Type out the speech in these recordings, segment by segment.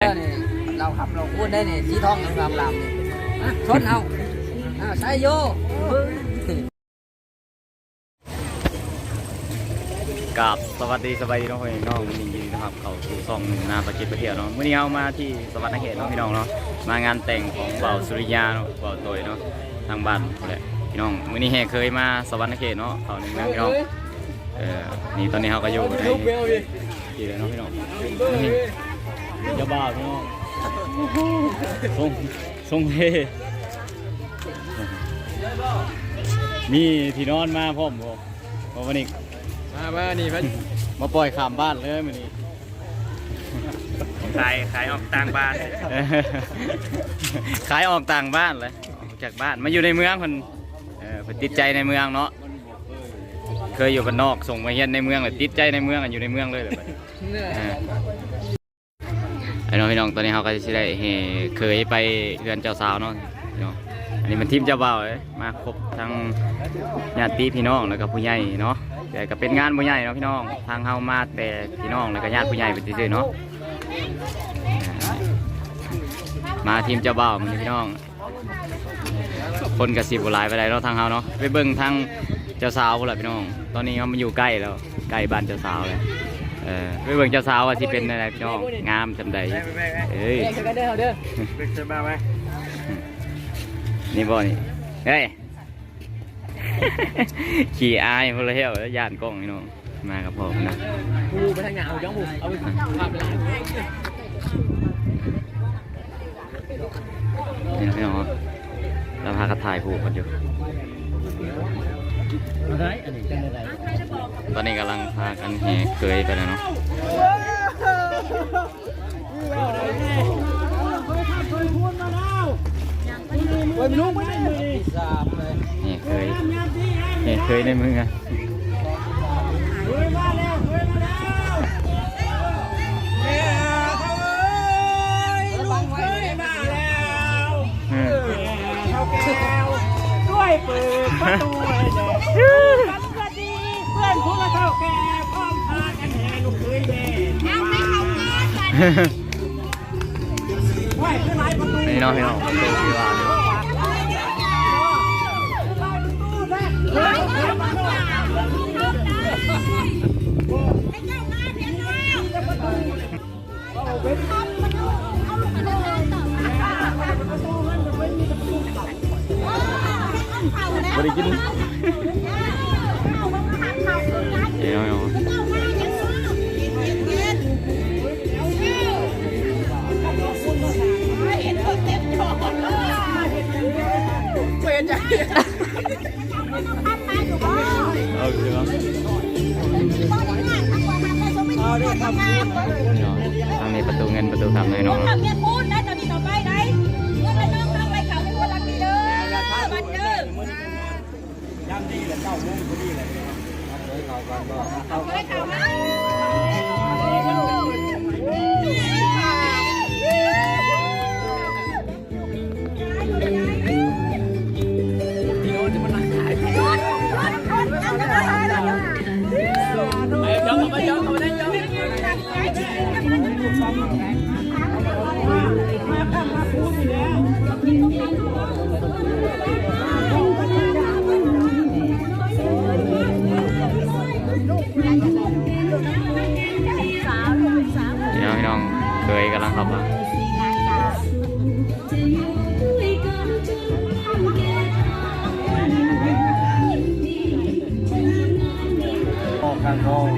ນີ້ ເຫຼົ້າຄຳເຫຼົ້າຄູນໄດ້ນີ້ ສີທອງງາມໆ ນີ້ ມາຊົນເອົາ ອາ ໄຊໂຍ. ກາບສະຫວັດດີ ສະບາຍດີເນາະ ພໍ່ແມ່ພີ່ນ້ອງ ຍິນດີຕ້ອນຮັບເຂົ້າສູ່ຊ່ອງໜຶ່ງນາປາກິດໄປທ່ຽວເນາະ. ມື້ນີ້ເຮົາມາທີ່ສະຫວັນນະເຂດເນາະ ພີ່ນ້ອງເນາະ ມາງານແຕ່ງຂອງບ່າວສຸລິຍາເນາະ ບ່າວໂຕຍເນາະ ທາງບ້ານພຸ້ນແຫຼະ ພີ່ນ້ອງ. ມື້ນີ້ແຫ່ເຂີຍມາສະຫວັນນະເຂດເນາະ ເຂົ້າໃນເມືອງ ພີ່ນ້ອງ. ເອີ ນີ້ຕອນນີ້ເຮົາກໍຢູ່ໃນທີ່ແລ້ວເນາະ ພີ່ນ້ອງ. ນີ້ເຈົ້າບ່າວ ພີ່ນ້ອງ ຊົງ ຊົງເຮ ມີທີ່ນອນມາພ້ອມບໍ່? ເພາະວ່ານີ້ ມາ ມານີ້ ມາ ມາປ່ອຍຂ້າມບ້ານເລີຍມື້ນີ້ ຂາຍ ຂາຍອອກຕ່າງບ້ານ ຂາຍອອກຕ່າງບ້ານເລີຍ ອອກຈາກບ້ານມາຢູ່ໃນເມືອງເພິ່ນ. ເອີ ເພິ່ນຕິດໃຈໃນເມືອງເນາະ ເຄີຍຢູ່ບ້ານນອກ ສົ່ງມາຮຽນໃນເມືອງ ແລ້ວຕິດໃຈໃນເມືອງ ຢູ່ໃນເມືອງເລີຍແຫຼະ ເອີ. ໄອ້ນ້ອງ ພີ່ນ້ອງ ຕອນນີ້ເຮົາກໍຊິໄດ້ແຫ່ເຂີຍໄປເຮືອນເຈົ້າສາວເນາະ ພີ່ນ້ອງ. ອັນນີ້ແມ່ນທີມເຈົ້າບ່າວເອີຍ ມາຄົບທັງຍາດຕິພີ່ນ້ອງ ແລ້ວກໍຜູ້ໃຫຍ່ເນາະ ແຕ່ກໍເປັນງານບໍ່ໃຫຍ່ເນາະ ພີ່ນ້ອງ. ທາງເຮົາມາແຕ່ພີ່ນ້ອງ ແລ້ວກໍຍາດຜູ້ໃຫຍ່ເພິ່ນຊື່ໆ ເນາະ. ມາທີມເຈົ້າບ່າວມື້ນີ້ ພີ່ນ້ອງ. ຄົນກໍຊິບໍ່ຫຼາຍປານໃດເນາະ ທາງເຮົາເນາະ. ໄປເບິ່ງທາງເຈົ້າສາວພຸ້ນລະ ພີ່ນ້ອງ. ຕອນນີ້ເຮົາມາຢູ່ໃກ້ແລ້ວ ໃກ້ບ້ານເຈົ້າສາວແລ້ວ. ເອີ ໄປເບິ່ງເຈົ້າສາວວ່າຊິເປັນແນວໃດ ພີ່ນ້ອງ ງາມສ່ຳໃດ. ເອີຍ ນີ້ບໍ່ນີ້ ເອີຍ ຂີ້ອາຍພຸ້ນແລ້ວ ຢ້ານກ້ອງ ພີ່ນ້ອງ. ມາກັບພໍ່ເພິ່ນນະ ຜູ້ໄປທາງໜ້າເອົາຈ້ອງຜູ້ ເອົາພາບໄປຫຼາຍ ນີ້ນະ ພີ່ນ້ອງ ລາວພາກັນຖ່າຍຮູບກັນຢູ່. ຕອນນີ້ກຳລັງພາກັນແຫ່ເຂີຍໄປແລ້ວເນາະ. ແຫ່ເຂີຍ ແຫ່ເຂີຍໃນເມືອງ ເອີ ຊ່ວຍເປີດປະຕູໃຫ້ແດ່ ສະຫວັດດີເພື່ອນຜູ້ເຖົ້າແກ່ ພ້ອມພາກັນແຫ່ລູກເຂີຍແດ່ ເອົາໄປເຂົ້າກ່ອນ. ນີ້ເນາະ ພີ່ນ້ອງ ປະຕູທີ່ວ່ານີ້ ບໍ່ໄດ້ກິນ. ເອີ ທາງນີ້ປະຕູເງິນປະຕູຄຳເລີຍເນາະ. ພີ່ນ້ອງ ພີ່ນ້ອງ ເຂີຍກຳລັງເຂົ້າມາ. ອອກທາງນອກ.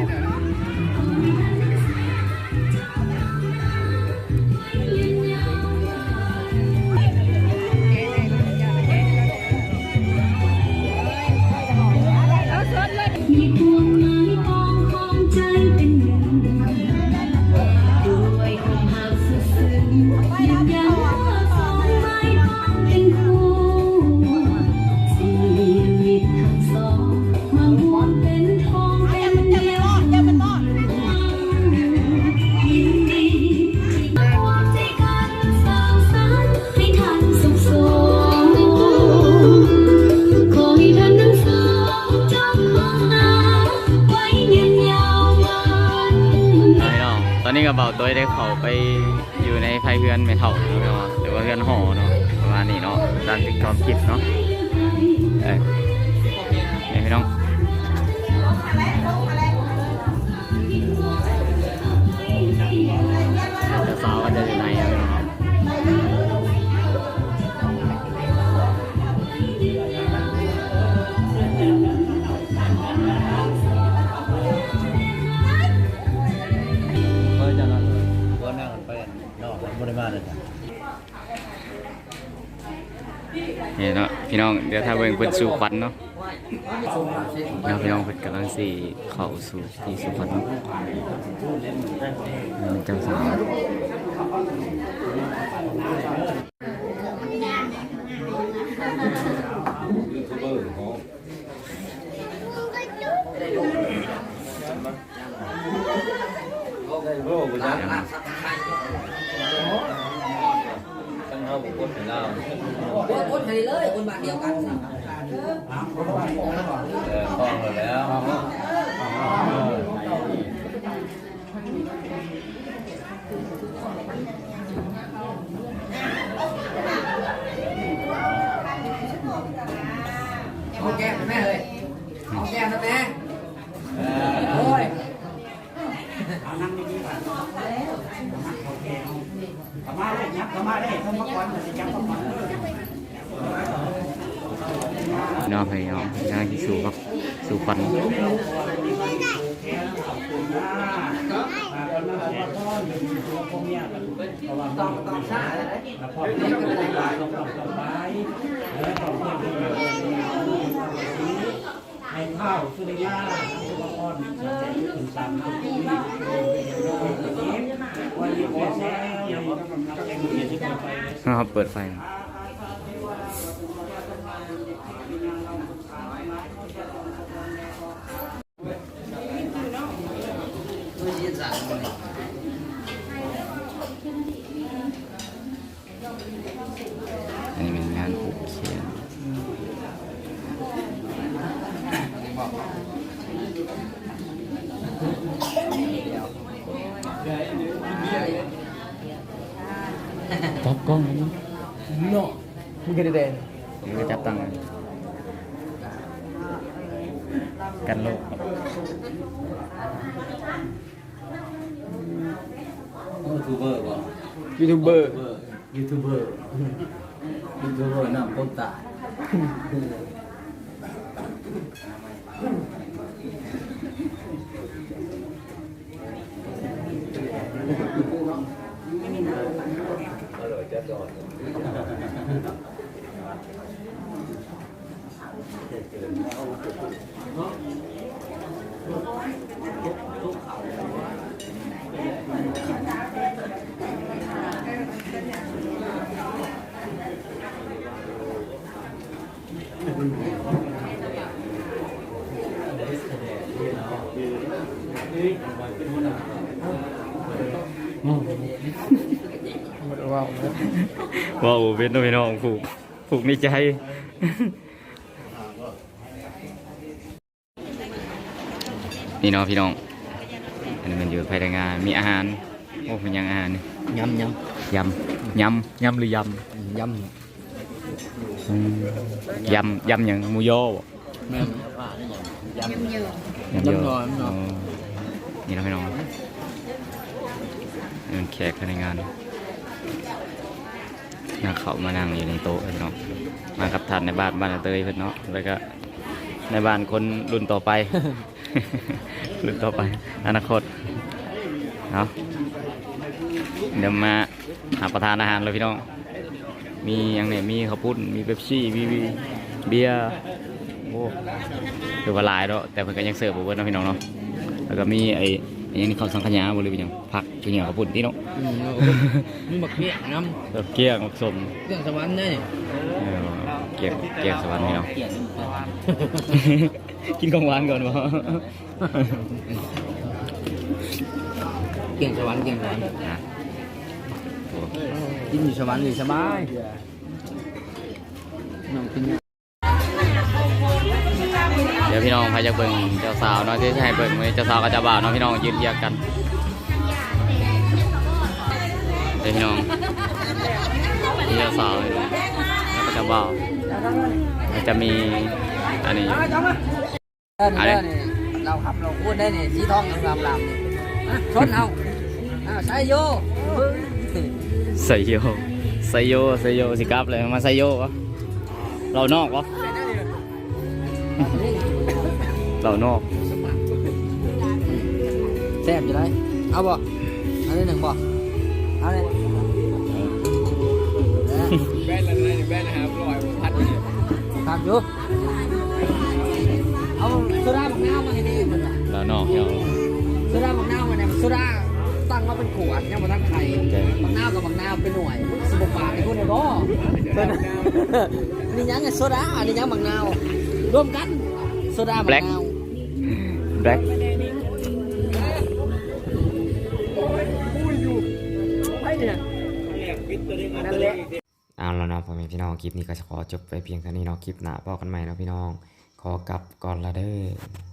ພີ່ນ້ອງ ຕອນນີ້ກໍບ່າວໂຕ້ຍໄດ້ເຂົ້າໄປ ຢູ່ ຢູ່ໃນພາຍເຮືອນແມ່ເຖົ້າເນາະ ຫຼືວ່າເຮືອນຫໍເນາະ ປະມານນີ້ເນາະ ຕາມທີ່ຄວາມຄິດເນາະ. ເອີ ນີ້ພີ່ນ້ອງ ເຈົ້າສາວກໍຈະຢູ່ໃນເນາະ. ເອີ ຈັ່ງນັ້ນ ບໍ່ນັ່ງໄປນອກ ບໍ່ໄດ້ມາເລີຍ. ນີ້ເນາະພີ່ນ້ອງ ດຽວຖ້າເບິ່ງເພິ່ນສູ່ຂວັນເນາະ. ພີ່ນ້ອງ ພີ່ນ້ອງ ເພິ່ນກຳລັງຊິເຂົ້າສູ່ພິທີສູ່ຂວັນເນາະ ເປັນເຈົ້າສາວ. ຄັນເຮົາບໍ່ກົດໃຫ້ລາວ ກົດ ກົດໃຫ້ເລີຍ ຄົນບ້ານດຽວກັນ ເອີ ຄອງແລ້ວ. ຫອມແກ້ມແມ່ເອີຍ ຫອມແກ້ມແມ່ ເອີ ໂອ້ຍ. ເອົານັ່ງດີໆ ມາເຂົ້າແກ່ເຮົາ ເຂົ້າມາເລີຍ ຫຍັບເຂົ້າມາເລີຍ ເຂົ້າມາກ່ອນ ຊິຫຍັບເຂົ້າມາ. ເນາະ ພີ່ນ້ອງ ກຳລັງຊິສູ່ ສູ່ຂວັນ. ໃຫ້ທ້າວສຸລິຍາ ເຮົາເປີດໄຟ. ອັນນີ້ແມ່ນງານຜູກແຂນ. ຈັບກ້ອງອັນນີ້ເນາະ ມັນກໍໄດ້ແດ່ ມັນກໍຈັບຕັ້ງກັນໂລດ. ຢູທູບເບີບໍ່? ຢູທູບເບີ ຢູທູບເບີ ຢູທູບເບີນ້ຳຕົ້ມຕານ. ເວົ້າ ເວົ້າບໍ່ເປັນເນາະພີ່ນ້ອງ ຜູກ ຜູກໃນໃຈ. ນີ້ເນາະພີ່ນ້ອງ ອັນນີ້ແມ່ນຢູ່ພາຍໃນງານ ມີອາຫານ. ໂອ້ ເປັນຫຍັງອາຫານນີ້? ຍຳ ຍຳ ຍຳ ຍຳ ຍຳ ຫຼືຍຳ? ອືມ ຍຳ ອືມ ຍຳ ຍຳຫຍັງ? ໝູຍໍບໍ່? ແມ່ນ ຍຳ ຍຳ ຍຳ ຍຳ ອໍ ນີ້ເນາະພີ່ນ້ອງ ເປັນແຂກພາຍໃນງານ. ນາງເຂົ້າມານັ່ງຢູ່ໃນໂຕະເນາະ ມາກັບທ່ານນາຍບ້ານບ້ານນາເຕີຍເພິ່ນເນາະ ແລ້ວກະນາຍບ້ານຄົນລຸ້ນຕໍ່ໄປ ລຸ້ນຕໍ່ໄປ ອະນາຄົດເນາະ. ດຽວມາຮັບປະທານອາຫານເລີຍພີ່ນ້ອງ ມີຫຍັງແດ່? ມີເຂົ້າປຸ້ນ ມີເປັບຊີ ມີ ມີເບຍ ໂອ້ ຖືວ່າຫຼາຍເນາະ ແຕ່ເພິ່ນກໍຍັງເສີບບໍ່ເບິດເນາະພີ່ນ້ອງເນາະ. ແລ້ວກໍມີໄອ້ ໄອ້ຫຍັງນີ້ ເຂົ້າສັງຂະຫຍາບໍ່ ຫຼືເປັນຫຍັງ? ຜັກ ເຂົ້າເໜຽວ ເຂົ້າປຸ້ນຕິເນາະ. ອືມ ມີໝາກກ້ຽງນຳ ໝາກກ້ຽງ ໝາກສົ້ມ ກ້ຽງສະຫວັນເດ້. ເອີ ກ້ຽງ ກ້ຽງສະຫວັນພີ່ນ້ອງ ກ້ຽງ ກິນຂອງຫວານກ່ອນບໍ່? ກ້ຽງສະຫວັນ ກ້ຽງສະຫວັນ ອ່ະ ໂອ້ ກິນຢູ່ສະຫວັນນີ້ສະບາຍ ນ້ອງກິນ. ດຽວພີ່ນ້ອງໃຜຢາກເບິ່ງເຈົ້າສາວເນາະ ທີ່ຈະໃຫ້ເບິ່ງມື້ນີ້ ເຈົ້າສາວກັບເຈົ້າບ່າວເນາະ ພີ່ນ້ອງຢືນຮຽງກັນ. เด้อพี่น้อง มีเจ้าสาว แล้วก็เจ้าบ่าว แล้วจะมีอันนี้อยู่ เออ นี่ อันนี้ เด้อ นี่ เหล้าขับเหล้าคูณได้นี่ สีทองงามๆ นี่ ฮะ ชนเอา อ้าว ไซโย ไซโย ไซโย ไซโย สิกลับเลย มาไซโยบ่ เหล้านอกบ่ เหล้านอก แซ่บอยู่ได๋ เอาบ่ เอาได้หนึ่งบ่ เอาเลย แบนละได๋ แบนห้าร้อย พัน พันอยู่ เอาโซดาบักนาวมาให้แหน่ เพิ่นว่า เหล้านอกเนาะ โซดาบักนาวมาแหน่ โซดาตั้งมาเป็นขวด ยังบ่ทันไข โอเค บักนาวกับบักนาวเป็นหน่วย สิบ่ปาดให้คนได้บ่ อันนี้หยังอะ โซดา อันนี้หยัง บักนาว รวมกัน โซดาบักนาว แบล็ค แบล็ค เอาล่ะเนาะ พ่อแม่พี่น้อง คลิปนี้ก็จะขอจบไปเพียงเท่านี้เนาะ คลิปหน้าพ้อกันใหม่เนาะพี่น้อง ขอกลับก่อนละเด้อ